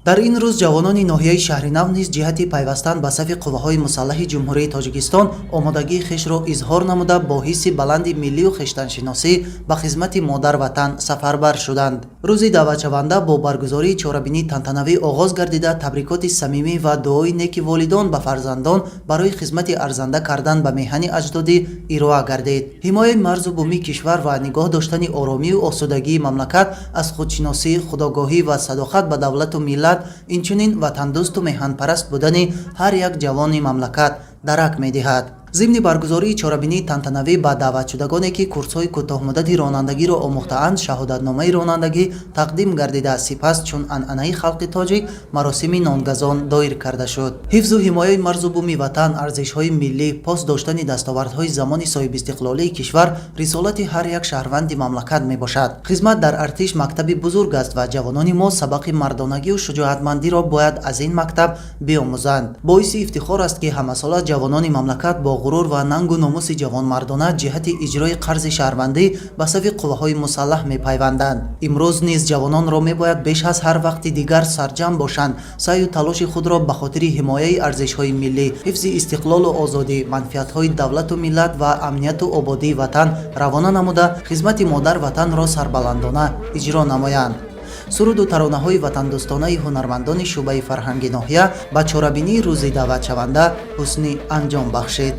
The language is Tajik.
Дар ин рӯз ҷавонони ноҳияи Шаҳринав низ ҷиҳати пайвастан ба сафи қувваҳои мусаллаҳи Ҷумҳурии Тоҷикистон омодагии хешро изҳор намуда, бо ҳисси баланди миллию хештаншиносӣ ба хизмати модар-ватан сафарбар шуданд. Рӯзи даъватшаванда бо баргузории чорабинии тантанавӣ оғоз гардида, табрикоти самимӣ ва дуои неки волидон ба фарзандон барои хизмати арзанда кардан ба меҳани аҷдодӣ ироа гардид. Ҳимояи марзу бумии кишвар ва нигоҳ доштани оромию осудагии мамлакат аз худшиносӣ, худогоҳӣ ва садоқат ба давлату миллат, инчунин ватандӯсту меҳанпараст будани ҳар як ҷавони мамлакат дарак медиҳад. Зимни баргузории чорабинии тантанавӣ ба даъватшудагоне, ки курсҳои кӯтоҳмуддати ронандагиро омӯхтаанд, шаҳодатномаи ронандагӣ тақдим гардида, сипас чун анъанаи халқи тоҷик маросими нонгазон доир карда шуд. Ҳифзу ҳимояи марзу буми ватан, арзишҳои миллӣ, пос доштани дастовардҳои замони соҳибистиқлолии кишвар рисолати ҳар як шаҳрванди мамлакат мебошад. Хизмат дар артиш мактаби бузург аст ва ҷавонони мо сабақи мардонагию шуҷоатмандиро бояд аз ин мактаб биомӯзанд. Боиси ифтихор аст, ки ҳамасола ҷавонони мамлакат бо ғурур ва нангу номуси ҷавонмардона ҷиҳати иҷрои қарзи шаҳрвандӣ ба сафи қувваҳои мусаллаҳ мепайванданд. Имрӯз низ ҷавононро мебояд беш аз ҳар вақти дигар сарҷамъ бошанд, саъю талоши худро ба хотири ҳимояи арзишҳои миллӣ, ҳифзи истиқлолу озодӣ, манфиатҳои давлату миллат ва амнияту ободии ватан равона намуда, хизмати модар ватанро сарбаландона иҷро намоянд. Суруду таронаҳои ватандӯстонаи ҳунармандони шӯъбаи фарҳанги ноҳия ба чорабинии рӯзи даъватшаванда ҳусни анҷом бахшид.